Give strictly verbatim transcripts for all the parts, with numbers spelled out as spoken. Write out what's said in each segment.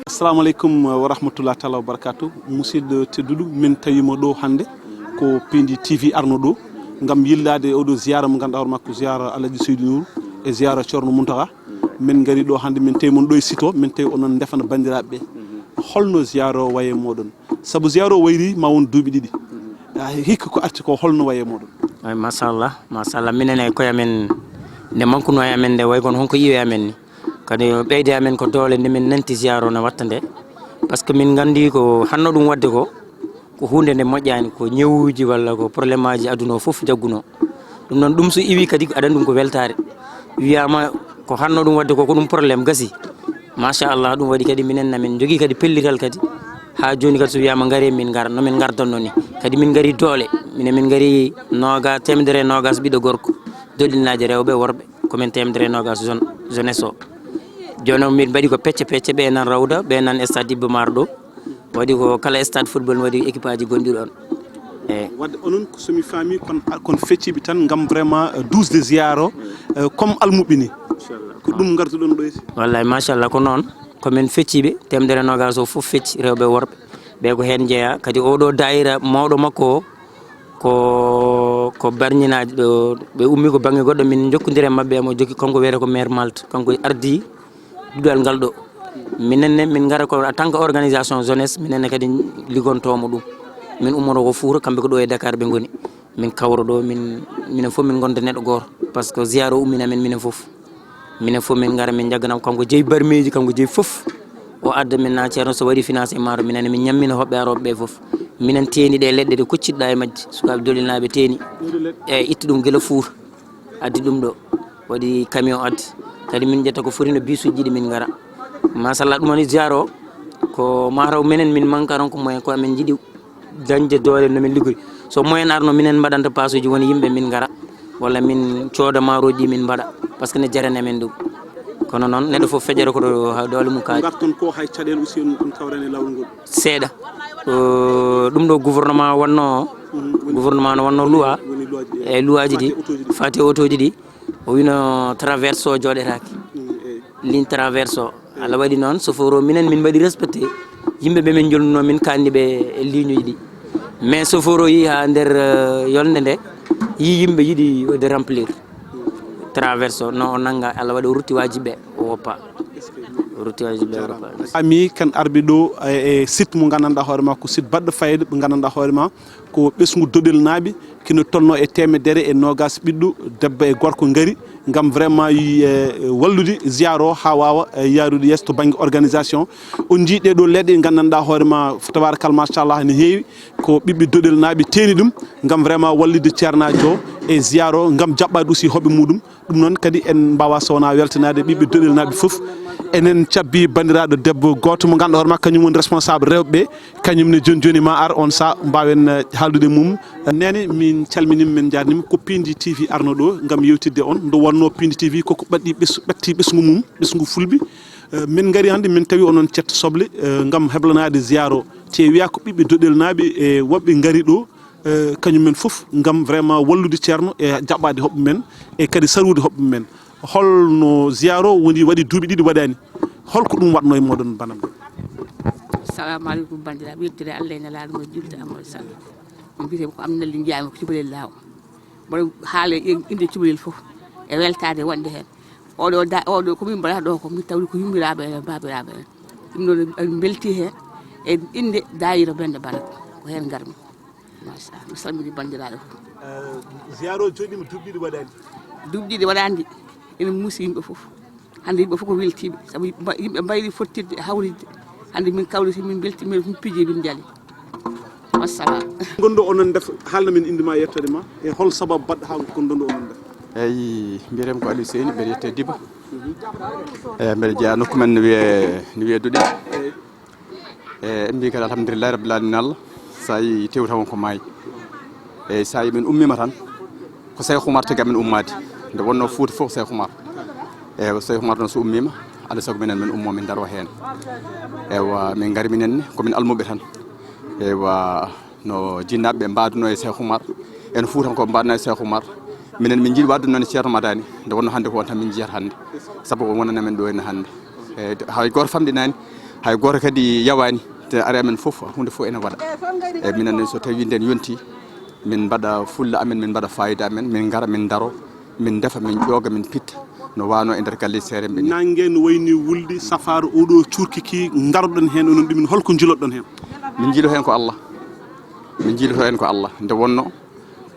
Assalamu aleykum wa rahmatullah taala wa barakatu. Musidɗo tedduɗo, min tawima ɗo hannde ko Pindi T V arno ɗo ngam yillade oɗo ziyara mo ganduɗa hoore makko ziyara Alhaji Seydi Nour e ziyara Ceerno Mountakha. Min ngari ɗo hannde, min tawi mon ɗo e site o, min tawi onon ndefana bandiraɓe ɓe. Holno ziyara o waye moɗon? Saabu ziyara o wayri ma won duuɓi ɗiɗi. Ah, hikka ko arti ko holno waye moɗon? Ay, machallah, machallah. Minen e koye amen, nde mankuno e amen nde, way kono honko iwe amen ni. Kadi ɓeyde amen ko doole nde min nanti ziyara o no watta nde. Par ce que min nganndi ko hanno ɗum waɗde ko, ko huunde nde moƴƴaani, ko ñewuuji walla ko problème aji aduna o fof jaggunoo. Ɗum noon, ɗum so iwi kadi, aɗa anndi ɗum ko weltaare. Wiyaama ko hanno ɗum waɗde ko, ko ɗum problème gasi. Machallah, ɗum waɗi kadi minen na min njogii kadi pellital kadi. Haa jooni kadi so wiyaama ngaree, min ngara, no min ngardanno ni. Kadi min ngari doole, minen min ngari nooga-, teemedere e noogaas ɓiɗɗo gorko, doɗɗinaaje rewɓe, worɓe. Komin teemedere e noogaas zone, jeunesse o. Jooni o min mbaɗi ko pecce pecce, ɓe nan Rawda, ɓe nan stade Iba Mar ɗo. Waɗi ko kala stade football waɗi équipe aji gonɗi ɗon. Eyi. Wadde onon ko somi faami kon, kon fecciɓe tan ngam vraiment, euh, duusde ziyara o, euh, comme almuɓɓe ni. Ko ɗum ngarduɗon ɗo esi? Wallay, machallah, ko noon. Komin fecciɓe, teemedere e noogaas o fof fecci, rewɓe e worɓe. Ɓe ko heen njeyaa. Kadi oɗo daayira mawɗo makko o, ko, ko barñinaaji ɗo, ɓe ummi ko bannge goɗɗo, min njokkondiri e maɓɓe, mo jokki, kanko wiyetee ko maire Malte, kanko ardi duɗal ngal ɗo. Minen ne, min ngara ko en tant que organisation jeunesse, minen ne kadi liggontoomo ɗum. Min ummoto ko Fuuta, kamɓe ko ɗo e Dakar ɓe ngoni. Min kawra ɗo, min, minen fof min ngonda neɗɗo gooto, par ce que ziyara o ummina men minen fof. Minen fof min ngara, min njaggana mo, kanko jeyi barmeeji, kanko jeyi fof. O adda min na ceerno so waɗi financé maaro, minen min ñammina hoɓɓe arooɓe ɓe fof. Minen teeni ɗe leɗɗe ɗe kocciɗɗa e majje, sukaaɓe dolinaaɓe teeni. E itti ɗum gila Fuuta, addi ɗum ɗo. Waɗi camion addi. Kadi min ƴetta ko foti no bisuji ɗiɗi min ngara. Machallah, ɗum woni ziyara o. Ko mataw minen min mankaron ko moyen ko amin jiɗi dañde doole no min liggori. So moyen arno, minen mbaɗanta paasuji, woni yimɓe min ngara, walla min cooda maaroji ɗi min mbaɗa, par ce que ne jarani amen ɗum. Kono noon, neɗɗo fof feƴere ko ɗo ha doole mum kaaɗi. Ngarton ko hay caɗeele aussi on, on kawrani e laawol ngol? Seeɗa. Ko ɗum ɗo gouvernement wonno, gouvernement no wonno loi, woni loi ji, e loi ji ɗi, fati e otoji ɗi. O wino traverse o jooɗetaake. Mm, eyi. Ligne traverse o. Eyi. Allah waɗi noon, chauffeur o, minen min mbaɗi respecté. Yimɓe ɓe min jolnuno, min kanni ɓe e ligne uji ɗi. Mais chauffeur o yii haa nder, eh, yolnde nde, yii yimɓe yiɗi waɗde remplir. Traverse o, no o nannga, Allah waɗi o rutti waajiɓe, o woppa. O rutti waajiɓe, o woppa. Ami kan arɓe ɗo e, e site mo nganndanɗaa hoore ma, ko site baɗɗo fayida, ɓe nganndanɗaa hoore ma. Ko ɓesngu Doɗelnaaɓe, kino tolno e teemedere e noogaas ɓiɗɗo debbo e gorko ngari ngam vraiment yi, e, wallude ziyaara o haa waawa, e, yaarude yeeso to bannge organisation. On njii ɗee ɗoo leɗɗe nganndanɗaa hoore ma, tabaarakal machallah, ne heewi. Ko ɓiɓɓe Doɗelnaaɓe teeni ɗum ngam vraiment wallude ceernaajo o e ziyaara o ngam jaɓɓaade aussi hoɓɓe muɗum. Ɗum noon kadi en mbaawa so wonaa weltanaade ɓiɓɓe Doɗelnaaɓe fof. Enen cabbi banndiraaɗo debbo gooto mo ngannduɗaa hoore makko, kañum woni responsable rewɓe ɓe. Kañum ne jooni jooni ma ar on saha mbaawen, eh, haaldude e mum. Neene, min calminima, min njaarnima. Ko Pindi T V arno ɗo ngam yewtidde on. Nde wonno Pindi T V koko ɓaddi ɓes-, ɓatti ɓesngu mum, ɓesngu fulɓe. Eh, min ngari hannde, min tawi onon cetta soble, eh, ngam heblanaade ziyaara o. Te wiya ko ɓiɓɓe Doɗelnaaɓe e woɓɓe ngari ɗo, eh, kañum men fof ngam vraiment wallude ceerno e jaɓɓaade hoɓɓe men e kadi sarwude hoɓɓe men. Holno ziyaara o woni, waɗi duuɓi ɗiɗi waɗaani? Holko ɗum waɗno e mooɗon, banam? Assalamu aleykum, banndiraaɓe. Yettere Allah e Nelaaɗo mo, juulde Amadou Sall. Min mbiyetee ko Aminata Ly Ndiaye, mo Cubalel Laaw. Mboɗo haala e innde Cubalel fof e weltaade wonde heen. Oɗo da-, oɗo ko min mbaɗata ɗo ko min tawri ko yummiraaɓe en e baabiraaɓe en. Ɗum ɗon en mbeltii heen e innde daayira Bende Barak. Ko heen ngarmi. Machallah, mi salmini banndiraaɓe fof. Eh, ziyaara o jooɗiima duuɓi ɗiɗi waɗaani? Duuɓi ɗiɗi waɗaani ɗi. Ene muusi yimɓe fof. Hannde yimɓe fof ko weltiiɓe. Sabu yimɓe mba-, yimɓe mbayri fottirde, hawritde. Hannde min kawriti, min mbelti, min piji, min njali. Wassalam. Ngonɗo onon ndef, haalna min innde ma, yettoode ma, e hol sababu baɗɗo haa ngonɗo onon ndef? Eyi, mbiyetee ko Aliou Seyni, mbeɗa yettoode Diba. Mhm. Eyi, mbeɗa jeyaa nokku men no wiyee, no wiyee Duɗe. Eyi. E, en mbii kadi alhamdulillahi rabbil alamin Allah, so a yii tew tan ko maayi. Eyi, so a yii min ummiima tan, ko Seeku Umar tagi amen ummaade. Nde wonnoo Fuuta fof ko Seeku Umar. Eyi, Seeku Umar noon so ummiima, alaa e sago minen min ummoo min ndaroo heen. Ewa, min ngari minen ne, ko min almuɓe tan. Ewa, no jinnaaɓe ɓe mbaadunoo e Seeku Umar, en Fuutankooɓe mbaadunoo e Seeku Umar. Minen min njiɗi waɗde noon e Ceerno Madani, nde wonno hannde ko on tan min njiyata hannde, sabu o wonani amen ɗo ene hannde. E, hay gooto famɗinaani, hay gooto kadi yawaani, te ari amen fof, huunde fof ene waɗa. E, minen ne, so tawii ndeen yontii, min mbaɗa fulla amen, min mbaɗa faayida amen, min ngara, min ndaro, min ndefa, min ƴooga, min pitta, no waano e nder galleeji seereeɓe ni. Naange no wayni wulde, safaara oɗo cuurki ki, ngaroɗon heen onon ɗumen, holko njiloɗon heen? Min njilo heen ko Allah. Min njiloto heen ko Allah. Nde wonno,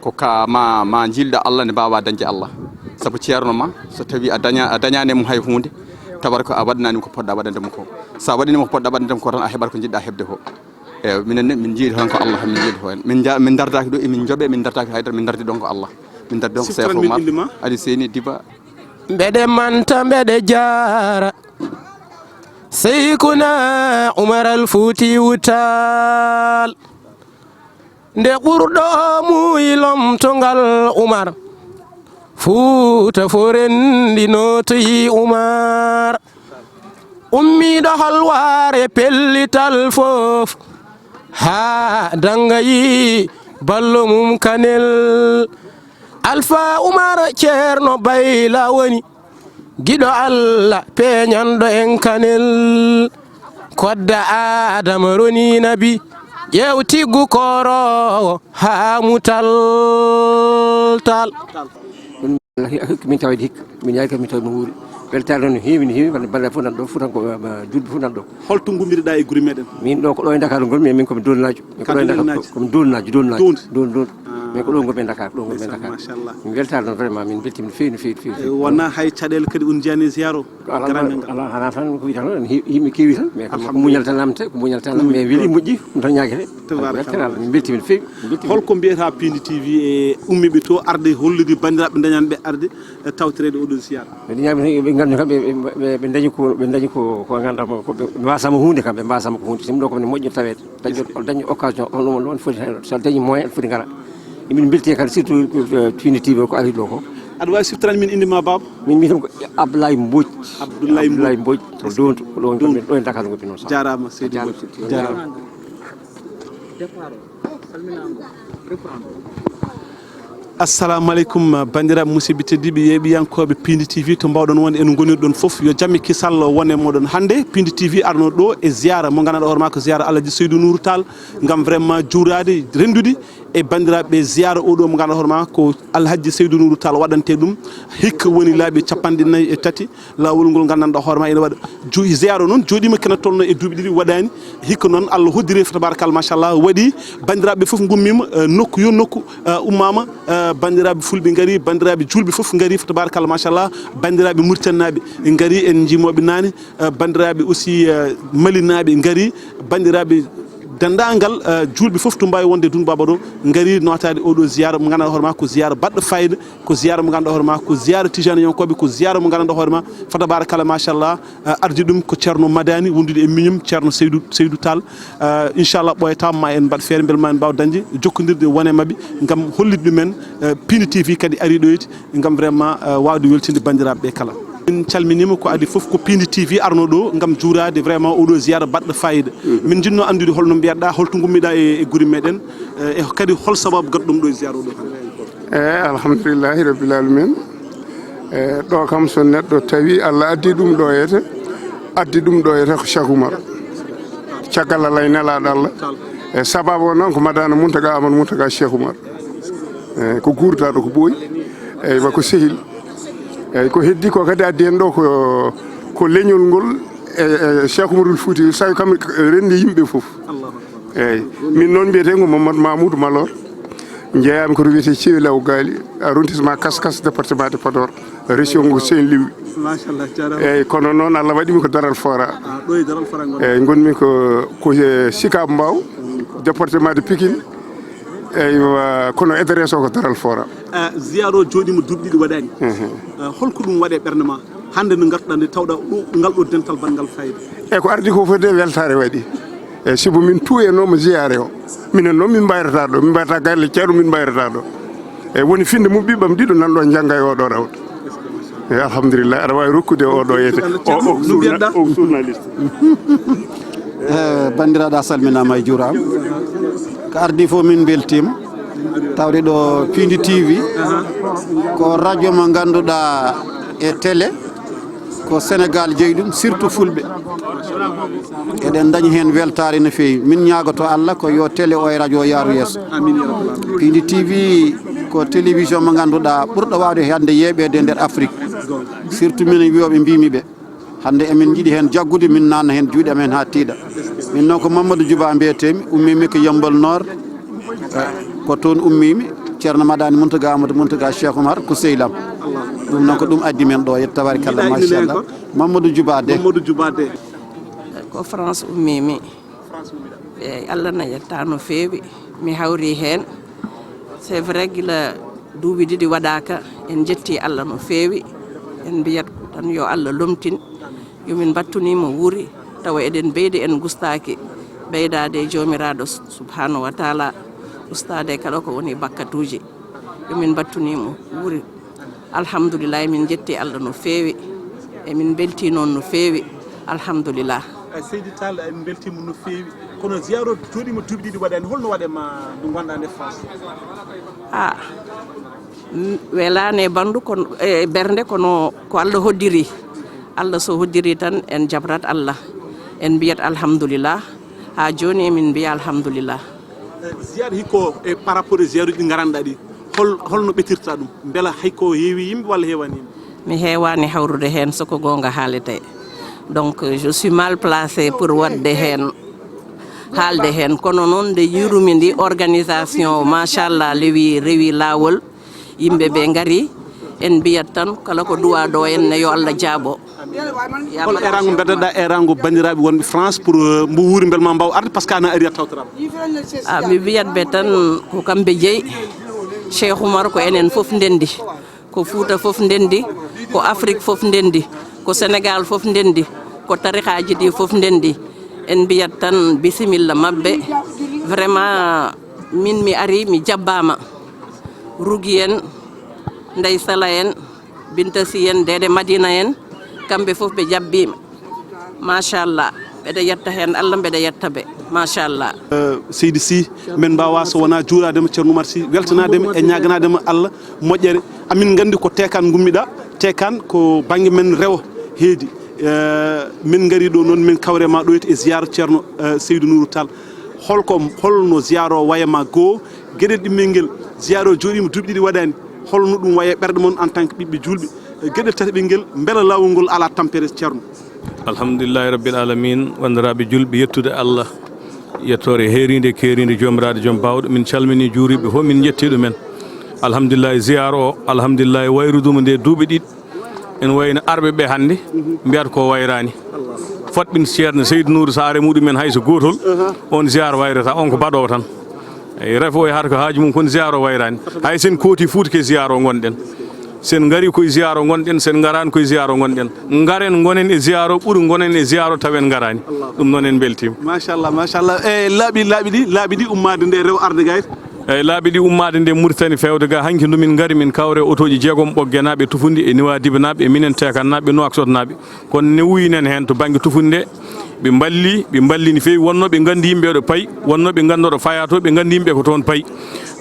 ko ka ma, ma njilɗa Allah nde mbaawa dañde Allah. Sabu ceerno ma, so tawii a daña-, a dañaani e mum hay huunde, tawata ko a waɗanaani mo ko poɗɗa waɗande mo ko. So a waɗanii mo ko poɗɗa waɗande mo ko tan, a heɓat ko njiɗɗa heɓde ko. Eeyi, minen ne, min njiɗi tan ko Allah, min njiɗi ko en. Min nja-, min ndardaaki ɗo, emin njoɓe, min ndardaaki haydara, min ndardi ɗon ko Allah. Min ndardi ɗon ko Seex Umar, Aliou Seyni Diba. Mbeɗe manta, mbeɗe jaara Seykuna Umar Al Fuutiyu Taal. Nde ɓurɗo muuyi lomtongal Umar, Fuuta fo renndino toyi Umar. Ummiiɗo halwaare pellital fof, haa danngayi ballo mum Kanel. Alfa Umar Ceerno Bayla woni giɗo Allah peeñanɗo en Kanel. Kodda Aadama roni Nabi, ƴeew tiggu kooroowo haa mu tal tal. Ɗum min tawde hikka, min yaari kam min tawi mo wuuri. Weltaare noon no heewi, no heewi, wonde banndiraaɓe fof nan ɗo, fof tan ko, eh, julɓe fof nan ɗo. Holto ngummiriɗaa e gure meɗen? Min ɗo ko ɗo e Ndakaaru ngonmi, min komi Dolnaajo. Min ko ɗo e Ndakaaru, komi Dolnaajo, Dolnaajo. Dolnaajo. Min ko ɗo ngonmi e Ndakaaru, ɗo ngonmi e Ndakaaru. Machallah. Min weltaare noon vraiment, min mbeltiima no feewi, no feewi, no feewi. Eh, wonaa hay caɗeele kadi on njiyaani e ziyaara o? Alaa, alaa, alaa tan ko wiyata noon, yimɓe keewi tan, mais ko muñal tan namte, ko muñal tan, mais weli moƴƴi, ɗum tan ñaagete. Tabarakallah. Min mbeltiima no feewi, min mbeltiima. Holko mbiyata Pindi T V e ummiiɓe to arde hollude banndiraaɓe dañanɓe arde, e tawtoreede oɗo ziyaara? Mbiɗo ñaagii ɓe nganndu kam, ɓe, ɓe, ɓe, ɓe dañi ko, ɓe dañi ko, ko ngannduɗaa ko, ko ɓe mbasama huunde kam, ɓe mbasama ko huunde, sinno ko min moƴƴo taweede. Daño, daño occasion, on ɗum, on ɗum foti heen, so dañi moyen, foti ngara. Emin mbeltii kadi, surtout, eh, Pindi T V ko ari ɗo ko. Aɗa waawi siftorande min innde ma, baaba? Min mbiyetee ko Abdoulaye Mbodj. Abdoulaye Mbodj. Abdoulaye Mbodj, to Downdu, ko ɗo, ɗo e Ndakaaru ngonmi noon. Jaaraama, seydi Mbodj. Jaaraama. Assalamu aleykum, banndiraaɓe musidɓe tedduɓe, yeeɓiyankooɓe Pindi T V, to mbaawɗon wonde, eno ngonirɗon fof, yo jam e kisal wone mooɗon. Hannde, Pindi T V arno ɗo e ziyaara mo ngannduɗaa hoore maa ko ziyaara Alhaji Seydou Nourou Tall, ngam vraiment juuraade, renndude e banndiraaɓe ziyaara oɗo mo ngannduɗaa hoore maa ko Alhaji Seydou Nourou Tall waɗante ɗum. Hikka woni laabi capanɗe nayi e tati, laawol ngol nganndanɗaa hoore maa ina waɗa ju-, ziyaara o noon jooɗiima kene tolno e duuɓi ɗiɗi waɗaani. Hikka noon Allah hoddiri fa tabarakallah machallah, waɗi banndiraaɓe fof ngummiima, eh, nokku yo nokku, eh, ummaama, eh, banndiraaɓe fulɓe ngari, banndiraaɓe juulɓe fof ngari fa tabarakallah machallah, banndiraaɓe muritaninaaɓe ngari, en njiimooɓe naane, eh, banndiraaɓe aussi, eh, malinaaɓe ngari, banndiraaɓe denndaangal, eh, juulɓe fof to mbaawi wonde Dun Baaba ɗo ngari nootaade oɗo ziyaara mo nganndanɗaa hoore maa ko ziyaara baɗɗo fayida, ko ziyaara mo nganndanɗaa hoore maa ko ziyaara tijaaniyankooɓe, ko ziyaara mo nganndanɗaa hoore maa fa tabarakallah machallah. Eh, ardi ɗum ko Ceerno Madani wondude e miñum Ceerno Seydou, Seydou Tall. Eh, inchallah ɓooyata ma en mbaɗ feere mbele ma en mbaaw dañde jokkondirde wone maɓɓe ngam hollitde ɗumen, eh, Pindi T V kadi ari ɗoyti ngam vraiment, eh, waawde weltinde banndiraaɓe ɓe kala. Min calminiima ko adii fof ko Pindi T V arno ɗo ngam juuraade vraiment oɗo ziyaara baɗɗo fayida. Min njiɗno anndude holno mbiyatɗaa, holto ngummiɗaa e, e gure meɗen, eh, e kadi hol sababu gadduɗo ɗum ɗo e ziyaara oɗo hannde? Eeyi, alhamdulillahi rabbil alamin. E, ɗo kam so neɗɗo tawi Allah addi ɗum ɗo yete, addi ɗum ɗo yete ko Cheikh Oumar. Caggal Allah e nelaaɗo Allah. E sababu o noon ko Madani Mountaga Amadou Mountaga Cheikh Oumar. E, ko guurdaɗo ko ɓooyi. Eywa ko sehil. Eyyi ko heddi ko kadi addi hen ɗo ko, ko leñol ngol e, e Cheikh Oumarul Fouti sawi kam renndi yimɓe fof. Eyyi min noon mbiyetee ko Mamadou Mamoudou Malor. Jeeyami ko to wiyetee Cewi Lawgaali, arrondissement Kaskas, département de Podor, région ngo Saint-Louis. Machallah, jarama. Eyyi kono noon Allah waɗi mi ko Daral Fora. Ah, ɗo e Daral Fora ngon. Eyyi ngonmi ko, ko e Sicap Mbao, département de Pikine. Eywa kono adresse o ko Daral Fora. Ah, ziyaara o jooɗiima duuɓi ɗiɗi waɗaani. Mhm. Ah, holko ɗum waɗi e ɓernde ma? Hannde nde ngartuɗaa nde tawɗaa ɗo, ngal ɗo dental banngal fayida. E ko ardi ko fof de weltaare waɗi. E sibu min tuuyanooma ziyaare o. Minen noon min mbayrata ɗo, min mbayrata galle Ceerno, min mbayrata ɗo. E woni finde mum ɓiɓɓam ɗiɗo nan ɗo njannga e oɗo rawɗo. E alhamdulillah, aɗa waawi rokkude oɗo yete. O, o, journa-, o journaliste. E, banndiraaɗo a salminaama e juuraama. Ko ardi fof min mbeltiima. Tawde ɗo Piindi T V, ko radio mo ngannduɗaa e télé, ko Sénégal jeyi ɗum, surtout Fulɓe. Eɗen ndañi heen weltaare no feewi. Min ñaagoto Allah ko yo télé o e radio o yaaru yeeso. Piindi T V ko télévision mo ngannduɗaa ɓurɗo waawde hannde yeeɓeede e nder Afrique, surtout minen wiyooɓe mbiymi ɓe. Hannde emin njiɗi heen jaggude, min naatna heen juuɗe amen haa tiiɗa. Min noon ko Mamadou Djiba mbiyeteemi, ummiimi ko Yambol Nord, eh, ko toon ummiimi, Ceerno Madani Mountaga Amadou Mountaga Cheikh Oumar ko sehil am. Ɗum noon ko ɗum addi men ɗo, yetto tabarikalla, machallah. Mamadou Djiba de. Mamadou Djiba de. Ko France ummiimi. Eeyi, Allah na yettaa no feewi. Mi hawri heen. C'est vrai, gila duuɓi ɗiɗi waɗaaka, en njetti Allah no feewi. En mbiyat tan yo Allah lomtin. Yo min mbattunii mo wuuri, tawa eɗen mbeydi, en ngustaaki. Ɓeydaade e Joomiraaɗo Subhaanahu wa Taala, ustaade kala ko woni bakkatuuji. Yo min mbattunii mo wuuri. Alhamdulillah, emin njetti Allah no feewi. Emin mbeltii noon no feewi. Alhamdulillah. Eh, Seydi Tall, en mbeltiima no feewi. Kono ziyaara o jooɗiima duuɓi ɗiɗi waɗaani. Holno waɗi ma nde ngonɗaa nde France? Ah, m-, welaani e ɓanndu, kono, e ɓernde, kono ko Allah hoddiri. Allah so hoddiri tan, en jabrat Allah. En mbiyat alhamdulillah. Haa jooni emin mbiya alhamdulillah. Eh, ziyaara hikka e par rapport e ziyaaruuji ɗi ngaranɗaa ɗi, hol-, holno ɓetirta ɗum? Mbela hay ko heewi yimɓe walla heewaani yimɓe? Mi heewaani hawrude heen, so ko goonga haaletee. Donc, je suis mal placé pour waɗde heen, haalde heen. Kono noon, nde yiirumi ndi organisation o, machallah, lewi, rewi laawol. Yimɓe ɓe ngari, en mbiyat tan kala ko duwaa ɗo en ne, yo Allah jaabo. Hol erango mbeddaɗaa erango banndiraaɓe wonɓe France pour, euh, mbo wuuri mbel ma mbaw arde, parce que ana ari a tawtoraama? Ah, mi mbiyat ɓe tan ko kamɓe jeyi. Cheikh Oumar ko enen fof ndenndi. Ko Fuuta fof ndenndi, ko Afrique fof ndenndi, ko Sénégal fof ndenndi, ko tarikaaji ɗi fof ndenndi. En mbiyat tan bisimilla maɓɓe. Vraiment, min mi ari, mi jabbaama. Rugi en, Ndey Sala en, Binta Sy en, Deede Madina en, kamɓe fof ɓe jabbiima. Machallah, mbeɗa yetta heen Allah, mbeɗa yetta ɓe. Machallah. Eh, Seydi Sy, min mbaawaa so wonaa juuraade mo, Ceerno Oumar Sy, weltanaade mo e ñaaganaade mo Allah moƴƴere. Amin nganndi ko Teekaan ngummiɗaa, Teekaan ko bannge men rewo heedi. Eh, min ngari ɗo noon, min kawre ma ɗo e ziyaara Ceerno, eh, Seydou Nourou Tall. Holko, holno ziyaara o wayi ma goo? Geɗel ɗimmel ngel, ziyaara o jooɗiima duuɓi ɗiɗi waɗaani. Holno ɗum wayi e ɓerɗe mon en tant que ɓiɓɓe juulɓe? Geɗel tataɓel ngel, mbela laawol ngol alaa tampere, Ceerno? Alhamdulillahi Rabbil Alamin, wanndiraaɓe juulɓe, yettude Allah, yettoore heeriinde, keeriinde, Joomiraaɗo Joom Baawɗo. Min calminii juuriiɓe fof, min njettii ɗumen. Alhamdulillahi, ziyaara o, alhamdulillahi, wayrude mo nde duuɓi ɗiɗi. Ene wayi no arɓe ɓe hannde mbiyata ko wayraani. Fotɓin Ceerno Seydou Nour Saare muɗumen hay so gootol, on ziyaara wayrata, on ko baɗoowo tan. Eyi, rafi o yahata ko haaju mum, kono ziyaara o wayraani. Hay sen kooti Fuuta ke ziyaara o ngonɗen. Sen ngari koye ziyaara o ngonɗen, sen ngaraani koye ziyaara o ngonɗen. Ngaren ngonen e ziyaara o ɓuri ngonen e ziyaara o tawen ngaraani. Ɗum noon en mbeltiima. Machallah, machallah. E laaɓi, laaɓi ɗi, laaɓi ɗi ummaade nde rewo arde gayta. Eyi, laaɓi ɗi ummaade nde Muritani feewde ga, hanki ndu min ngari, min kawre otooji jeegom, Ɓoggenaaɓe, Tufundi e Niwadibanaaɓe e minen Teekannaaɓe, Nuwaksotnaaɓe. Kono newuyi nen heen to bannge Tufundi nde, ɓe mballi, ɓe mballi no feewi, wonnoo ɓe nganndi yimɓe ɗo payi, wonnoo ɓe nganndo ɗo fayaa to, ɓe nganndi yimɓe ko toon payi.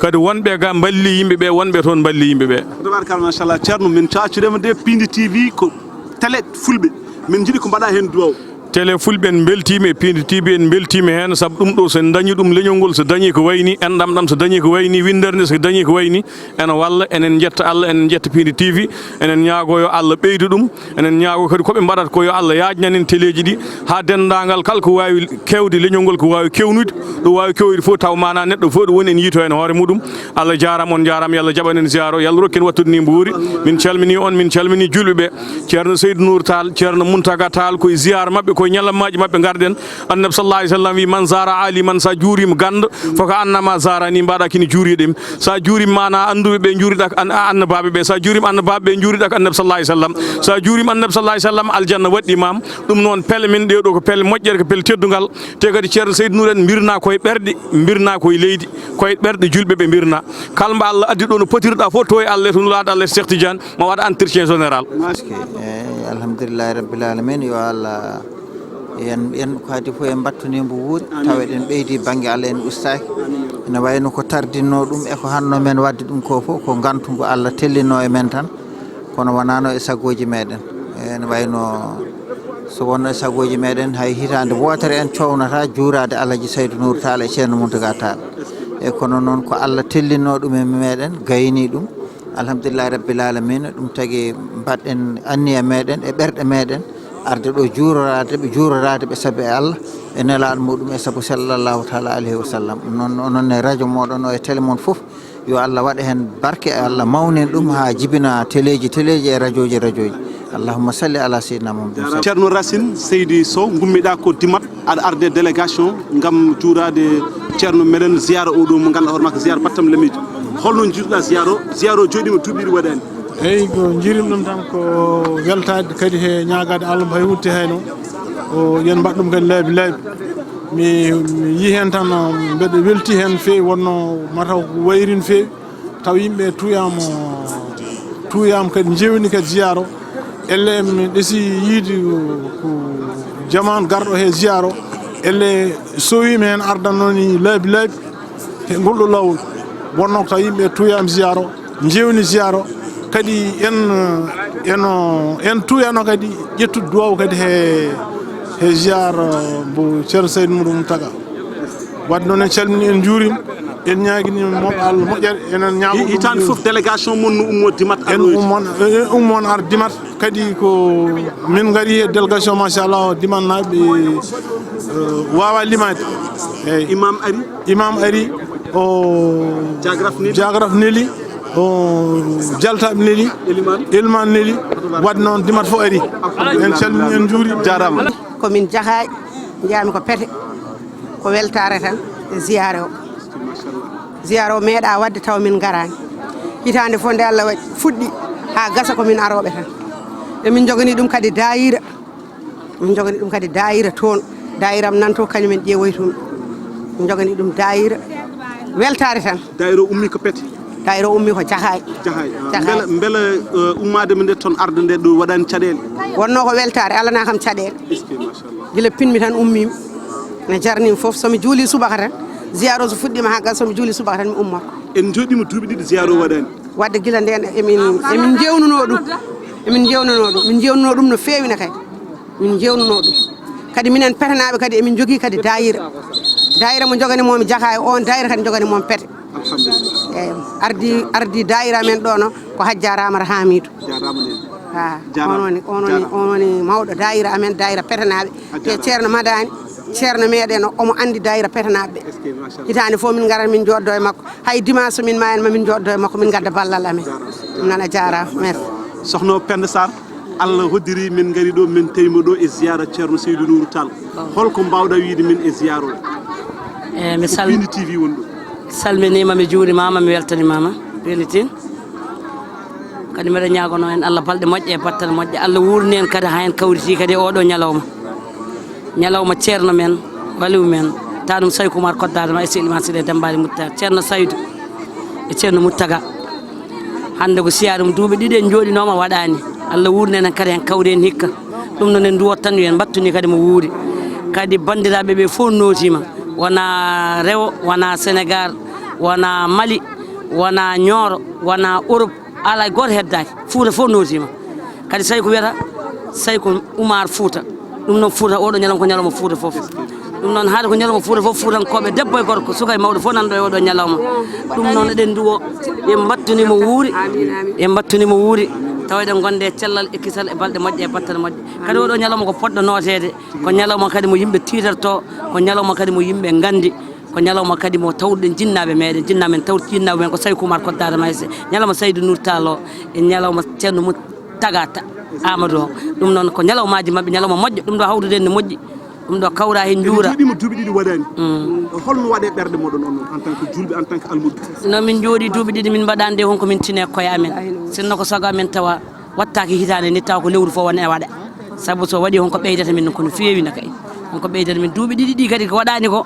Kadi wonɓe ga mballi yimɓe ɓe, wonɓe toon mballi yimɓe ɓe. Tabarkalla, machallah. Ceerno, min caccude ma de, Piindi T V ko télé fulɓe. Min njiɗi ko mbaɗa heen duwaw. Télé Fulɓe, en mbeltiima e Piindi T V, en mbeltiima heen, sabu ɗum ɗo, so en ndañi ɗum leñol ngol, so dañi ko wayi ni, enɗam ɗam so dañi ko wayi ni, winndere nde so dañi ko wayi ni, ene walla, enen njetta Allah, enen njetta Piindi T V, enen ñaago yo Allah ɓeydu ɗum, enen ñaago kadi ko ɓe mbaɗata ko yo Allah yaajnan en teleeji ɗi, haa denndaangal kala ko waawi kewde leñol ngol, ko waawi kewnude, ɗo waawi kewoyde fof, taw maanaa neɗɗo fof ɗo woni en yiito heen hoore muɗum. Allah jaaraama, on njaaraama, yo Allah jaɓan en ziyaara o, yo Allah rokku en wattude ni mbo wuuri. Min calminii on, min calminii juulɓe ɓe. Ceerno Seydou Nour Tall, Ceerno Mountaga Tall, koye ziyaara maɓɓe, koye ñalawmaaji maɓɓe ngarɗen. Annabi sallallahu alayhi wa sallam wi, "Man zara aliman", sa juuriima ganndo, fo ka annama zarani, mbaɗa kini juuriiɗo mi. Sa juuriima maanaa annduɓe ɓe, njuuriɗa ko an-, annabaaɓe ɓe. Sa juuriima annabaaɓe ɓe, njuuriɗa ko Annabi sallallahu alayhi wa sallam. Sa juuriima Annabi sallallahu alayhi wa sallam, aljanna waɗɗiima. Ɗum noon, pele men ɗe ɗo ko pele moƴƴere, ko pele teddungal. Te kadi Ceerno Seydou Nour en mbirna koye ɓerɗe, mbirna koye leydi, koye ɓerɗe juulɓe ɓe mbirna. Kala mbo Allah addi ɗo no potirɗa fof, to e Allah, to Nulaaɗo Allah, Cheikh Tidiane, ma waɗ entretien général. Maski, eyi, alhamdulillahi rabbil alamin, yo Allah, en, en kadi fof en mbattu ni mbo wuuri, tawa eɗen ɓeydi bannge Allah, en ustaaki. Ene wayno ko tardinno ɗum e ko hanno men waɗde ɗum ko fof, ko ngantu ngu Allah tellinno e men tan, kono wonano e sagoji meɗen. Ene wayno so wonno e sagoji meɗen, hay hitande wootere en cownata juurade Alhaji Saydu Nuuru Taal e Ceerno Muntaga Taal. E kono noon ko Allah tellinno ɗum e meɗen, gayni ɗum. Alhamdulillahi Rabbil Alamina, ɗum tagi mbaɗɗen anniya meɗen e ɓerɗe meɗen arde ɗo juuroraade ɓe, juuroraade ɓe sabu e Allah, e nelaaɗo muɗum e sabu sallallahu taala alayhi wa sallam. Noon, onon e radio moɗon o e télé mon fof, yo Allah waɗa heen barke, Allah mawnin ɗum haa jibina teleeji, teleeji e radioji, radioji. Allahumma salli ala sayyidina Muhammadin. Ceerno Racine Seydi Sow, ngummiɗaa ko Dimat, aɗa arde délégation ngam juuraade ceerno meɗen, ziyaara o ɗo mo ngannduɗaa hoore makko, ziyaara Battam Lamiijo. Holno njiiduɗaa ziyaara o? Ziyaara o jooɗiima duuɓi ɗiɗi waɗaani. Eyi, ko njiirim ɗum tan ko weltaade kadi he ñaagaade Allah mo hay wutte hayno. O, yen mbaɗ ɗum kadi laabi laabi. Mi, mi yii heen tan, mbeɗa welti heen feewi, wonno mataw ko wayri no feewi. Taw yimɓe tuuyaama, tuuyaama kadi njewni kadi ziyaara o. Elle mi ɗesi yiide ko jamaanu garɗo he ziyaara o. Elle sowiima heen ardanno ni laabi laabi he ngol ɗo laawol. Wonno ko taw yimɓe tuuyaama ziyaara o, njewni ziyaara o. Kadi en, en, en tuuyano kadi ƴettude duwaw kadi he, he ziyaara mbo Ceerno Saydu Muuru Muntaga. Wadde noon en calmini, en njuurima, en ñaagini mo Allah moƴƴere, enen ñaago ɗum. Hitaande fof délégation mon no ummo Dimat en arɗo ummon, en ummon ar Dimat. Kadi ko min ngari e délégation, machallah, Dimat naaɓe, eh, waawa limaade. Eyi. Imam ari. Imam ari, o Jagraf neli. Jagraf neli, o Jaltaɓe neli, Eliman. Eliman neli. Wadde noon Dimat fof ari. En calmini, en njuurima. Jaaraama. Ko min Jaxaay, njiyami ko Pete, ko weltaare tan e ziyaare o. Ziyaare o meeɗa waɗde taw min ngaraani. Hitaande fof nde Allah waɗi fuɗɗi haa gasa ko min arooɓe tan. Emin njoganii ɗum kadi daayira. Min njoganii ɗum kadi daayira toon. Daayira am nan to, kañum en ƴeewoytumi. Min njoganii ɗum daayira weltaare tan. Daayira o ummi ko Pete? Daayira o ummi ko Jaxaay. Jaxaay. Ah, Jaxaay. Mbela, mbela, eh, ummaade mi nde toon arde nde ɗo waɗaani caɗeele? Wonno ko weltaare, Allah na kam caɗeele. Est-ce que, machallah. Gila pinmi tan ummiimi. Ne jarnimi fof, so mi juuli subaka tan, ziyaara o so fuɗɗiima haa gasa, so mi juuli subaka tan mi ummoto. En njooɗiima duuɓi ɗiɗi ziyaara o waɗaani. Wadde gila ndeen emin, emin njeewnuno ɗum. Emin njeewnuno ɗum. Min njeewnuno ɗum no feewi ne kay. Min njeewnuno ɗum. Kadi minen Petenaaɓe kadi emin njogii kadi daayira. Daayira mo njoganii moomi Jaxaay, oon daayira kadi njoganii moomi Pete. Alhamdulillah. Eeyi, ardi, ardi daayira men ɗo no ko Hajja Ramata Hamidou. Jaaraama nene. Ha, jaaraama. On woni, on woni, jaaraama. On woni mawɗo daayira amen, daayira Petenaaɓe. A jaaraama. Te Ceerno Madani, Ceerno meɗen o, omo anndi daayira Petenaaɓe ɓe. Est-ce que, machallah. Hitaande fof min ngarat min njooɗdo e makko. Hay dimanche so min maayani ma min njooɗdo e makko, min ngadda ballal amen. Jaaraama. Ɗum noon a jaaraama. Merci. Sokhna Penda Sarr, Allah hoddiri min ngari ɗo, min tawi mo ɗo e ziyaara Ceerno Seydou Nourou Tall. Holko mbaawɗa wiyde min e ziyaara o? Eh, mi sal- Ko Pindi T V woni ɗo. Salminiima, mi juurimaama, mi weltanimaama, Pindi Tine. Kadi mbeɗa ñaagono en Allah balɗe moƴƴe e battane moƴƴe. Allah wuurni en kadi haa en kawriti kadi e oɗo ñalawma. Ñalawma ceerno men, waliw men, tanum Sayku Umar Koddaade ma e Seydi Mansuur e Dembaali Muttaar, Ceerno Saydu e Ceerno Muttaga. Hannde ko siyaare mum duuɓi ɗiɗi en njooɗinooma waɗaani. Allah wuurni en kadi en kawri en hikka. Ɗum noon en nduwat tan yo en mbattuni kadi mo wuuri. Kadi banndiraaɓe ɓe fof nootiima. Wonaa rewo, wonaa Senegaal, wonaa Mali, wonaa Ñooro, wonaa Europe. Alaa gooto heddaaki. Fuuta fof nootiima. Kadi Sayku wiyata, Sayku Umar Fuuta. Ɗum noon Fuuta, oɗo ñalawma ko ñalawma Fuuta fof. Ɗum noon haade ko ñalawma Fuuta fof, Fuutankooɓe debbo e gorko, suka e mawɗo fof nan ɗo e oɗo ñalawma. Ɗum noon eɗen nduwo, en mbattuni mo wuuri, en mbattuni mo wuuri. Tawa eɗen gonde e cellal e kisal e balɗe moƴƴe e battane moƴƴe. Kadi oɗo ñalawma ko poɗɗo nooteede, ko ñalawma kadi mo yimɓe tiitorto, ko ñalawma kadi mo yimɓe nganndi. Ko ñalawma kadi mo tawruɗen jinnaaɓe meɗen, jinnaaɓe men tawti jinnaaɓe men ko Sayku Umar Koddaade Mayse, ñalawma Saydu Nuur Taal o, e ñalawma Ceerno Mum Tagata Amadou o. Ɗum noon ko ñalawmaaji maɓɓe, ñalawma moƴƴo, ɗum ɗo hawrude ne moƴƴi, ɗum ɗo kawra heen njuura. En njuuɗiima duuɓi ɗiɗi waɗaani. Mm. Holno waɗe ɓerɗe moɗon on en tant que juulɓe, en tant que almuɓe? No min njooɗi duuɓi ɗiɗi min mbaɗaani de, honko min tine koye amen. Sinno ko sago amen tawa wattaaki hitaande nde taw ko lewru fof won e waɗa. Sabu so waɗi honko ɓeydata min ko no feewi na kay. Honko ɓeydata min duuɓi ɗiɗi ɗi kadi ko waɗaani ko.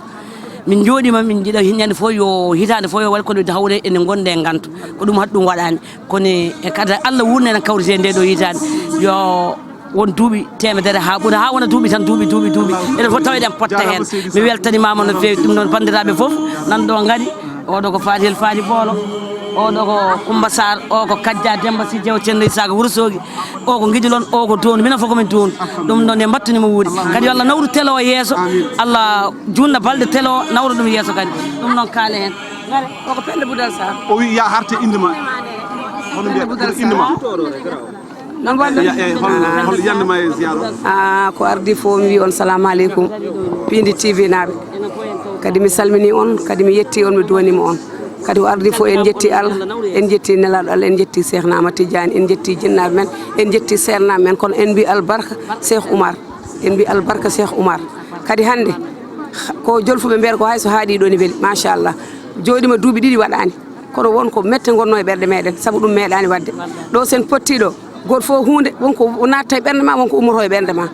Min njooɗiima min njiɗa ñande fof yo hitaande fof yo waɗ kono hawre ene gonde e nganto. Ko ɗum haɗi ɗum waɗaani. Kono e kadi Allah wuurni en kawrite nde ɗo hitaande. Yo won duuɓi teemedere haa ɓura, haa wona duuɓi tan, duuɓi, duuɓi, duuɓi. Enen fof tawa eɗen potta heen. Mi weltanimaama no feewi. Ɗum noon banndiraaɓe fof nan ɗo ngari. Oɗo ko Faati El Faati Boolo, oɗo ko Kumba Saar, o ko Kajja Demba Si Jew Cendo Isaaka Wuro Soogi, o ko Ngijilon, o ko Doondu, minen fof ko min Doondu. Ɗum ɗon nde mbattuni mo wuuri. Kadi yo Allah nawru télé o yeeso, Allah juutna balɗe télé o, nawra ɗum yeeso kadi. Ɗum noon kaale heen. Ngare, o ko Pelle Budal Saar. O wi ya harte innde ma. Hono mbiyata innde ma? Noon waɗi. Ya, e, hol, hol yiyannde ma e ziyaara o? Ah, ko ardi fof mi wi on salamu aleykum, Piindi T V naaɓe. Kadi mi salmini on, kadi mi yetti on, mi duwanima on. Kadi ko ardi fof en jetti Allah, en jetti Nelaaɗo Allah, en jetti Cheikh Naama Tidiane, en jetti jinnaaɓe men, en jetti seernaaɓe men, kono en mbi albarka Cheikh Oumar, en mbi albarka Cheikh Oumar. Kadi hannde, ko jolfuɓe mbiyata ko hay so haaɗi ɗo ne weli, machallah. Jooɗima duuɓi ɗiɗi waɗaani. Kono won ko mette ngonno e ɓerɗe meɗen, sabu ɗum meeɗaani waɗde. Ɗo sen potti ɗo, gooto fof huunde, won ko natta e ɓernde ma, won ko ummoto e ɓernde ma.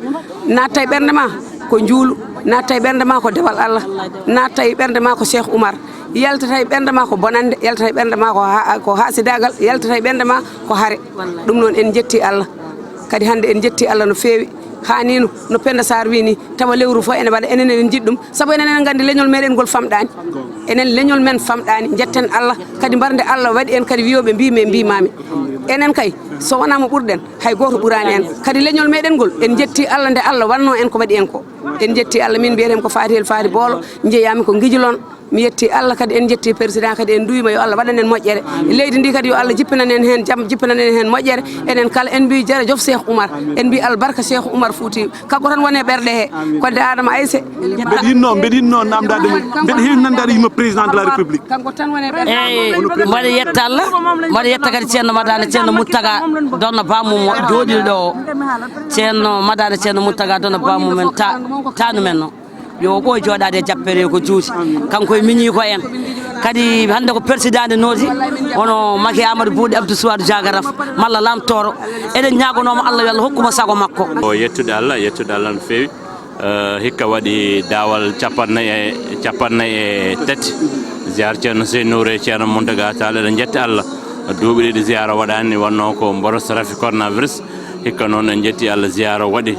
Natta e ɓernde ma ko njuulu, natta e ɓernde ma ko dewal Allah, natta e ɓernde ma ko Cheikh Oumar, yaltata e ɓernde ma ko bonande, yaltata e ɓernde ma ko ha-, ko hasidaagal, yaltata e ɓernde ma ko hare. Ɗum noon en jetti Allah. Kadi hannde en jetti Allah no feewi. Haa ni no, no Penda Sarr wi ni, tawa lewru fof ene waɗa, enen eɗen njiɗ ɗum, sabu enen eɗen nganndi leñol meɗen ngol famɗaani. Enen leñol men famɗaani, njetten Allah, kadi mbarde Allah waɗi en kadi wiyooɓe mbi men mbimami. Enen kay, so wonaa mo ɓurɗen, hay gooto ɓuraani en. Kadi leñol meɗen ngol, en jetti Allah nde Allah wanno en ko waɗi en ko. En jetti Allah, min mbiyeten ko Faati El Faati Boolo, njeyami ko Ngijilon. Mi yetti Allah kadi, en jetti président kadi, en duwima yo Allah waɗan en moƴƴere. Leydi ndi kadi yo Allah jippinan en heen jam, jippinan en heen moƴƴere. Enen kala en mbi jarajof Cheikh Oumar, en mbi albarka Cheikh Oumar Fouti. Kanko tan woni e ɓerɗe he. Ko de Adama Ayse. Mbeɗa yinno, mbeɗa yinno namdade mo. Mbeɗa heewi nandade yimɓe président de la République. Kanko tan woni e ɓerɗe he. Eyi, mbaɗa yetta Allah, mbaɗa yetta kadi Ceerno Madani, Ceerno Mountaga Donno Bamum mo jooɗiɗo ɗo o. Ceerno Madani, Ceerno Mountaga Donno Bamum men ta, tanu men o. Yo o ɓooy jooɗaade e jappere ko juuti. Kanko e miñiiko en. Kadi hannde ko persidaande nooti, hono Maki Amadou Buuɗi Abdou Suwadu Jagaraf, malla Lam Tooro. Eɗen ñaagonooma Allah yo Allah hokku mo sago makko. O yettude Allah, yettude Allah no feewi. Eh, hikka waɗi daawal capannayi e, capannayi e tati. Ziyaara Ceerno Seydi Nuuru e Ceerno Muntaga Taal, eɗen njetti Allah. Duuɓi ɗiɗi ziyaara waɗaani, wonnoo ko mboros rafi coronavirus. Hikka noon en njetti Allah, ziyaara o waɗi.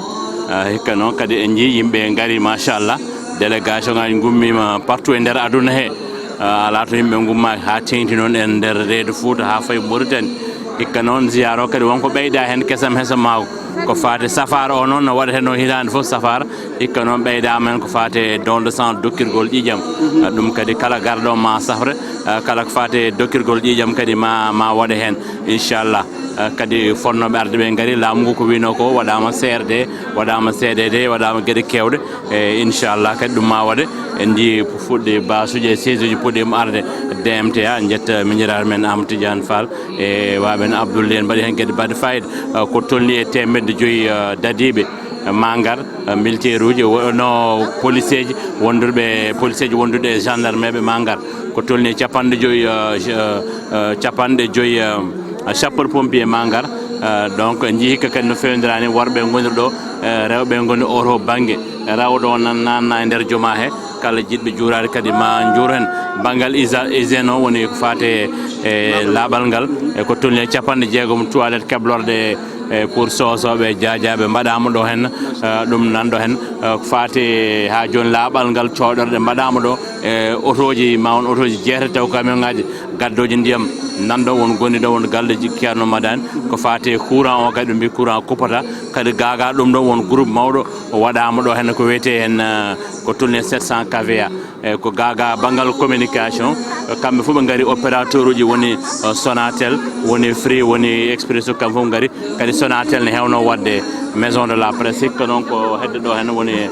Ah, hikka noon kadi en njii yimɓe ngari, machallah. Délégation ngaji ngummiima partout e nder aduna he. Ah, alaa to yimɓe ngummaaki haa teeŋti noon e nder reedu Fuuta haa fayi Mauritanie. Hikka noon ziyaara o kadi won ko ɓeyda heen kesam hesam maa ko faati safaara o noon no waɗa heen o hitaande fof safaara. Hikka noon ɓeydaama heen ko faati e don de sang, dokkirgol ƴiiƴam. Ah, ɗum kadi kala garɗo ma safre, ah, kala ko faati e dokkirgol ƴiiƴam kadi ma, ma waɗe heen, inchallah. Eh, kadi fotnooɓe arde ɓe ngari, laamu ngu ko wiynoo ko waɗaama C R D, waɗaama C D D, waɗaama geɗe keewɗe. E inchallah kadi ɗum ma waɗe. En njii fuɗɗi baasuuji e siège uji puɗɗiima arde D M T A, njetta miñiraaɗo men Amadou Tidiane Fall e waaɓe men Abdoul en mbaɗi heen geɗe baɗɗe fayida. Eh, ko tolni e teemedde joyi, eh, dadiiɓe, eh, ma ngar, eh, militaire uji, wonno police ji wonduɓe, police ji wonduɗe e gendarme ɓe ma ngar. Ko tolni e capanɗe joyi, eh, eh, eh, capanɗe joyi, eh, sapeur pompier ma ngar. Eh, donc, en njii hikka kadi no feewndiraani, worɓe ngoni ɗo, eh, rewɓe ngoni oto bannge. Rewɗo o nan, nanna e nder joma he, kala jiɗɓe juuraade kadi ma njuur heen. Banngal isa-, hygiène o woni ko faati e laaɓal ngal, e ko tolni e capanɗe jeegom toilette keblorɗe, e pour soosooɓe, jaajaaɓe mbaɗaama ɗo heen, eh, ɗum nan ɗo heen, eh, ko faati haa jooni laaɓal ngal cooɗorɗe mbaɗaama ɗo, e otooji ma won otooji jeetati taw camion ngaji gaddooji ndiyam nan ɗo won goni ɗo won galleji Ceerno Madani, ko faati e courant o kadi ɓe mbi courant kuppata kadi gaga ɗum ɗo won groupe mawɗo waɗaama ɗo heen ko wiyetee heen, eh, ko tolni e sept cent K V A. E ko gaga banngal communication, e kamɓe fof ɓe ngari, opérateur uji woni, e, Sonatel, woni Free, woni Expresso, kamɓe fof ngari. Kadi Sonatel ne hewno waɗde maison de la presse, hikka noon ko hedde ɗo heen woni, e,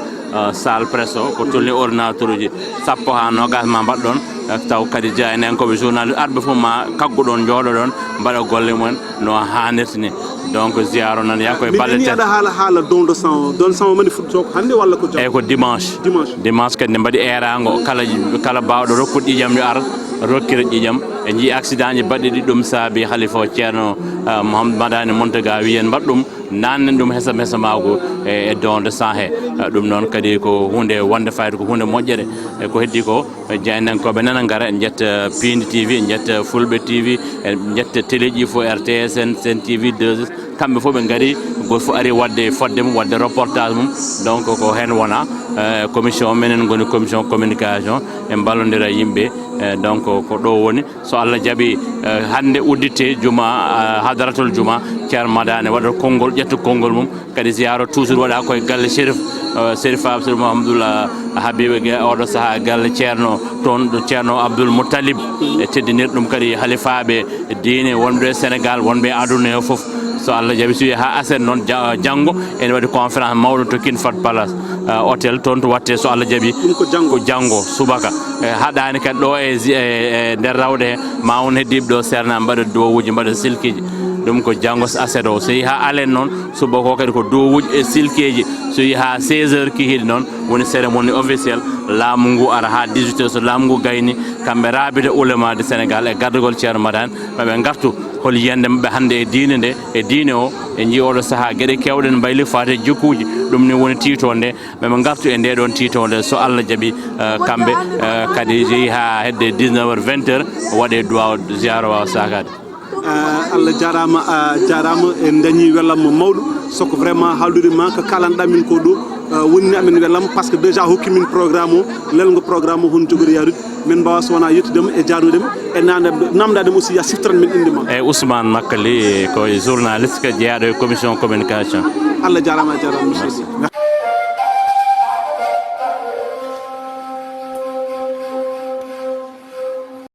salle presse o, ko tolni ordinateur uji sappo haa noogas ma mbaɗ ɗoon, e, taw kadi jaayndiyankooɓe journaliste arɓe fof ma kaggu ɗoon, njooɗo ɗoon, mbaɗa golle mumen no haanirta ni. Donc, ziyaara o nan yaa koye balɗe tati. Miɗen yiyaɗa haala, haala don de sang o. Don de sang o mani fuɗɗotoo ko hannde walla ko jam? Eyi, ko dimanche. Dimanche. Dimanche kadi ne mbaɗi eeraango. Kala, kala baawɗo rokkude ƴiiƴam yo ar, rokkira ƴiiƴam. En njii accident ji baɗɗi ɗi ɗum saabi Halifa o Ceerno, ah, Mouhamadou Madani Mountaga wiyen mbaɗ ɗum, nannen ɗum hesam hesamaagu e, e don de sang he. Ah, ɗum noon kadi ko huunde wonde fayda, ko huunde moƴƴere. E ko heddi ko, jaayndiyankooɓe nana ngara, en njetta Piindi T V, en njetta Fulɓe T V, en njetta téléji fof, R T S, en, Sen T V, deux S, kamɓe fof ɓe ngari, gooto fof ari waɗde fodde mum, waɗde reportage mum. Donc, ko heen wona, eh, commission, minen ngoni commission communication, en mballondira e yimɓe, E donc ko ɗo woni, so Allah jaɓi, e, hannde udditte juma, e, hadaratul juma, Ceerno Madani waɗa konngol, ƴetta konngol mum. Kadi ziyara toujours waɗa koye galle Chérif, e, Chérif Abdoul Mahamadou Habib, e oɗo saha galle Ceerno toon, ɗo Ceerno Abdoul Moutalib, e teddinir ɗum kadi halifaaɓe diine wonɓe e Sénégal, wonɓe e aduna o fof. So Allah jaɓi, so yehi ha aset noon, ja-, janngo ene waɗi conférence mawɗo to King Fahd Palace, e, hôtel toon to watte, so Allah jaɓi. Ɗum ko janngo. Ko janngo subaka. E, haɗani kadi ɗo e zi-, e, e nder rawɗe he, ma won heddiiɓe ɗo serna mbaɗa duwawuji, mbaɗa silkiji. Ɗum ko janngo aset o. So yehi ha alet noon, subaka o kadi ko duwawuji e silkeji. So yehi ha seize heures kihiɗe noon, woni cérémonie officielle, laamu ngu ara ha dix-huit heures. So laamu ngu gayni, kamɓe Rabita Ulema de Sénégal e gardagol Ceerno Madani, maɓe ngartu hol yiyannde maɓɓe hannde e diine nde, e diine o. En njii oɗo saha geɗe kewɗe ne mbayli faati e jikkuuji. Ɗum ni woni tiitoonde, maɓe ngartu e nde ɗon tiitoonde, so Allah jaɓi, e, kamɓe, e, kadi jeyi ha hedde dix-neuf heures, vingt heures, waɗe duwaw, ziyara wawa sagaade. Ah, Allah jarama, a jarama, en dañi welamma mawɗo. Soko vraiment haaldude ma ko kalanɗa min ko ɗo, ah, wonni amen welamma, parce que déjà hokki min programme o, lelngo programme o hono jogori yarude. Min mbawa so wona yettudema e jarnudema e namdadema aussi ya siftoran min inde ma. E Ousmane Makkali, ko journaliste ko jeeyaɗo e commission communication. Allah jarama, a jarama monsieur.